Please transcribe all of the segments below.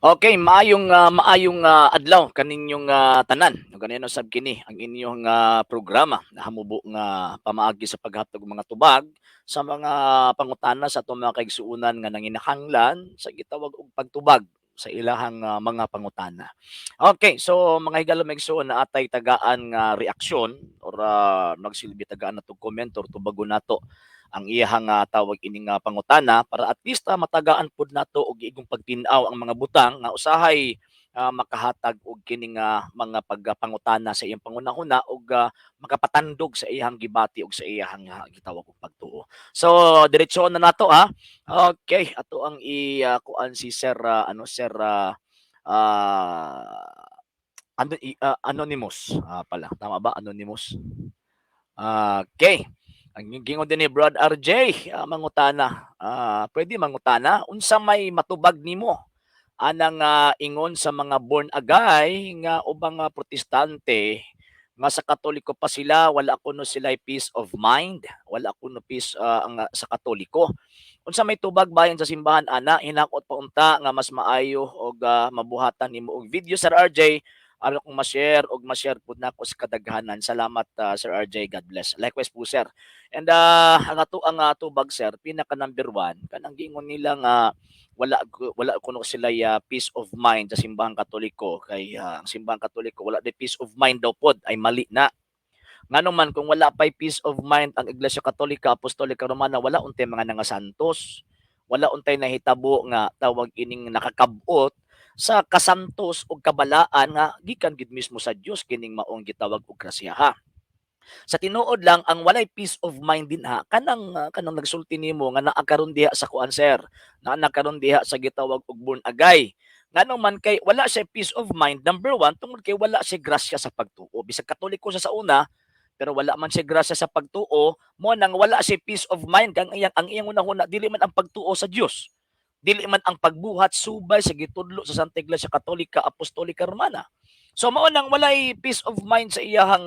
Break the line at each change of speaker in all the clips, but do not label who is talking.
Okay, maayong adlaw kaninyong tanan. Ug kanino sab kini ang inyong programa na hamubo nga pamaagi sa paghatag og mga tubag sa mga pangutana sa atong mga kaigsuonan nga nanginahanglan sa gitawag og pagtubag sa ilahang mga pangutana. Okay, so mga higala, mga igsuon, naa tay tagaan nga reaksyon or magsilbi tagaan nato comment or tubagon nato ang iyahang tawag ini nga pangutana para at least matagaan pud nato og igong pagtin-aw ang mga butang nga usahay makahatag og kini nga mga pagpangutana sa iyang panghuna-huna ug makapatandog sa iyang gibati ug sa iyang gitawag og pagtuo. So diretso na nato ha. Okay, ato ang i kuan si Sir ano Sir ano Anonymous pala. Tama ba, Anonymous? Okay. Ang gingon din ni Brad RJ, mangutana. Pwede mangutana, unsa may matubag nimo anang ingon sa mga born agay nga ubang Protestante nga sa Katoliko pa sila, wala kuno sila peace of mind, wala kuno peace ang sa Katoliko. Unsa may tubag bahin sa simbahan ana? Hinakot pa unta nga mas maayo og mabuhatan nimo og video, Sir RJ, aron kong ma-share og ma-share pud nako sa kadaghanan. Salamat, Sir RJ, God bless. Likewise po, sir. And ang ato ang tubag, sir, pinaka number one kanang giingon nila nga wala kuno sila peace of mind sa Simbahang Katoliko kay ang Simbahang Katoliko wala di peace of mind daw pod ay mali na. Ngano man kung wala pay peace of mind ang Iglesia Katolika Apostolika Romana, wala untay mga nangasantos. Wala untay nahitabo nga tawag ining nakakabot sa kasantos ug kabalaan nga gikan gid mismo sa Dios kining maong gitawag og grasyaha. Sa tinuod lang, ang walay peace of mind dinha kanang nagsulti nimo nga naa karon diha sa kuan, sir, naa karon diha sa gitawag og born agay. Ngano man kay wala siya peace of mind, number one, tungod kay wala siya grasya sa pagtuo. Bisag Katoliko siya sa una, pero wala man siya grasya sa pagtuo, mo nang wala siya peace of mind kang ang iyang hunahuna dili man ang pagtuo sa Dios. Dili man ang pagbuhat subay sa gitudlo sa Santa Iglesia Katolika Apostolika Romana. So mao nang walay peace of mind sa iyahang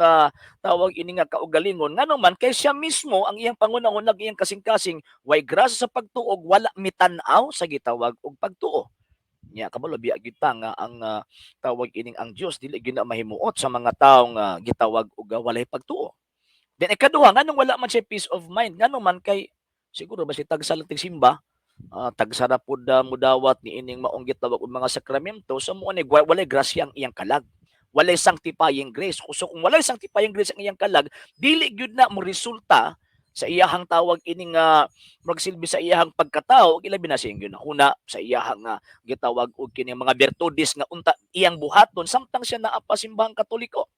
tawag ini nga kaugalingon, ngano man kay siya mismo ang iyang panghuna-huna, iyang kasing-kasing way grasya sa pagtuo, wala mitan-aw sa gitawag og pagtuo. Nya kabalo biya gyud ta nga ang tawag ining ang Dios dili gyud na mahimuot sa mga tawo nga gitawag og walay pagtuo. Then ikaduha, nganong wala man siya peace of mind? Ngano man kay siguro ba si tagsa lang tigsimba, tagsa ra pud mudawat ni ining maong gitawag og mga sakramento, so mo ni walay grasya ang iyang kalag. Walay sanctifying grace. So kung walay sanctifying grace ang iyang kalag, dili gyud na mo resulta sa iyahang tawag ining magsilbi sa iyahang pagkatao, ilabi na sa iyang ginahuna, sa iyahang gitawag og kini mga bertudes nga unta iyang buhaton samtang siya naa pa Simbahang Katoliko.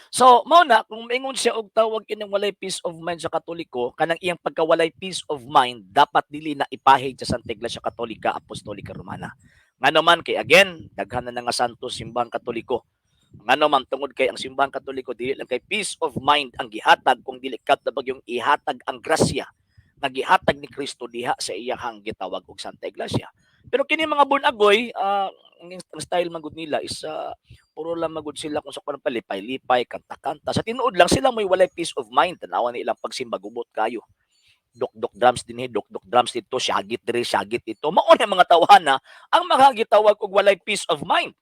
So mao na kung maingon siya og tawag ining walay peace of mind sa Katoliko, kanang iyang pagkawalay peace of mind dapat dili na ipahid sa Santa Iglesia Katolika Apostolika Romana. Ngano man kay again, daghan na nga santos Simbahang Katoliko. Ngano man tungod kay ang Simbahang Katoliko dili lang kay peace of mind ang gihatag kung dili kat bagyong ihatag ang grasya nga gihatag ni Kristo diha sa iyahang gitawag og Santa Iglesia. Pero kini mga born agoy, ang style man gud nila is puro lang magud sila kung sa kuan palipay-lipay, kanta-kanta. Sa tinuod lang sila mo'y walay peace of mind. Tanawa ni ilang pagsimba, gubot kayo. Dok-dok drums dinhi, dok-dok drums dito, syagit diri, syagit dito. Mao na mga tawhana ang mga gitawag og walay peace of mind.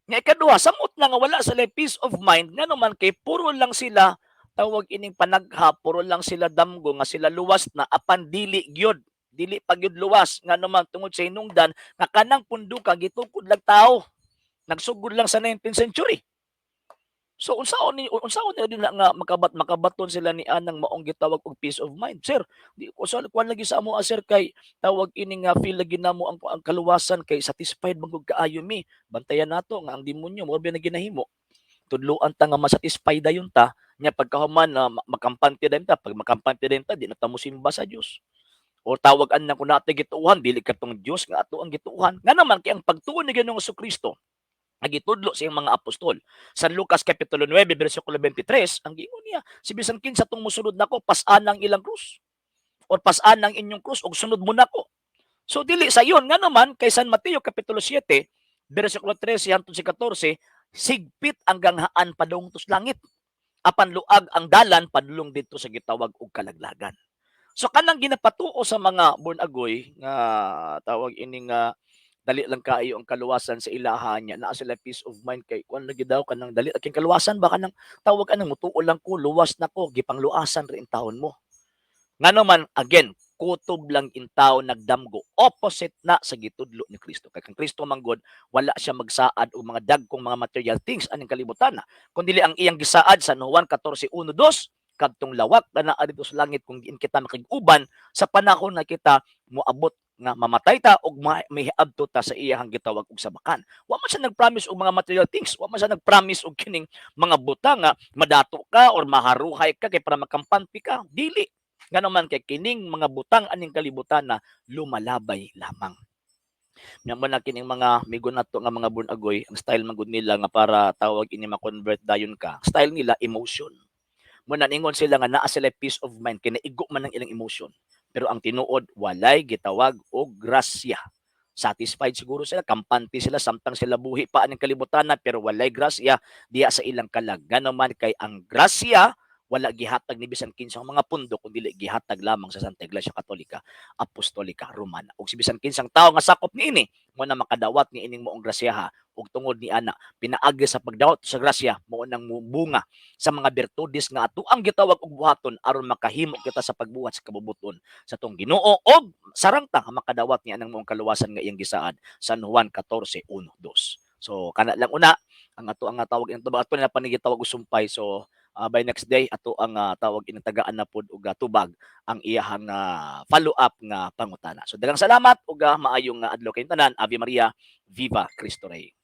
Nga ikaduha, samot na nga wala sila peace of mind, ngano man kay puro lang sila tawag ining panagha, puro lang sila damgo nga sila luwas na apan dili gyud. Dili pa gyud luwas, ngano man tungod sa hinungdan nga kanang punduka gitukod lang tao. Nagsugod lang sa 19th century. So unsaon ni din nga makabaton sila ni anang maong gitawag og peace of mind. "Sir, di ko sa kuan lagi sa amo, sir, kay tawag ini nga feel lagi namo ang kaluwasan kay satisfied man gud kaayo mi." Bantayan nato nga ang demonyo mao ba na ginahimo. Tudloan ta nga masatisfy dayon ta, nya pagkahuman na makampante dayon ta, pag makampante dayon ta, di na ta mosimba sa Dios. O tawag an kung natay gituohan, dili katong Dios nga ato ang gituohan. Nga naman kay ang pagtuo ni Ginoong Kristo nga gitudlo sa iyang mga apostol. San Lucas kapitulo 9 bersikulo 23, ang giingon niya, si bisan kinsa tong mosunod nako, pas-an ang ilang krus. Or pas-an ang inyong krus ug sunod mo nako. So dili sa iyon, nga naman kay San Mateo kapitulo 7 bersikulo 13 hangtod sa 14, sigpit ang ganghaan padung tos langit. Apan luag ang dalan padulong didto sa gitawag og kalaglagan. So kanang ginapatuo sa mga born agoy nga tawag ini nga Dali lang kaayo ang kaluwasan sa ilaha niya, naa sila peace of mind kay kuan lagi daw, kanang dali kay kaluwasan ba, kanang tawag anang mutuo lang ko, luwas na ko, gipangluasan ra intawon mo. Ngano man, again, kutob lang intaw nagdamgo, opposite na sa gitudlo ni Kristo. Kay kang Kristo manggod, wala siya magsaad og mga dagkong mga material things aning kalibutan na. Kundi ang iyang gisaad sa Juan 14:1-2, kadtong lawak na naa didto sa langit kung diin kita makig-uban sa panahon na kita moabot nga mamatay ta og miadto ta sa iyahang gitawag og sabakan. Wa man siya nag-promise og mga material things, wa man siya nag-promise og kining mga butang nga madato ka or maharuhay ka kay para makampante ka. Dili. Ngano man kay kining mga butang aning kalibutan na lumalabay lamang. Nya mo na kining mga migo nato nga mga bunagoy, ang style man gud nila nga para tawag ini ma-convert dayon ka. Style nila emotion. Mo na ningon sila nga naa sila peace of mind kay naigo man ang ilang emotion. Pero ang tinuod, walay gitawag og grasya. Satisfied siguro sila, kampante sila samtang sila buhi pa aning kalibutan na, pero walay grasya diya sa ilang kalag. Ngano man kay ang grasya wala gihatag ni bisan kinsang mga pundo kundi gihatag lamang sa Santa Iglesia Katolika Apostolika Romana. Ug si bisan kinsang tawo nga sakop niini mo na makadawat ni ining moong grasyaha, ug tungod ni ana, pinaagi sa pagdawat sa grasya, mao nang bunga sa mga birtudes nga ato ang gitawag og buhaton aron makahimo kita sa pagbuhat sa kabubuton sa atong Ginoo og sarangta nga makadawat ni anang moong kaluwasan nga iyang gisaad San Juan 14:1-2. So kana lang una ang ato ang tawag ing tubag ato na panigitawag og sumpay. So by next day ato ang tawag ining tagaan na pod og tubag ang iyahang follow up nga pangutana. So daghang salamat ug maayong adlaw kayong tanan. Ave Maria, Viva Cristo Rey.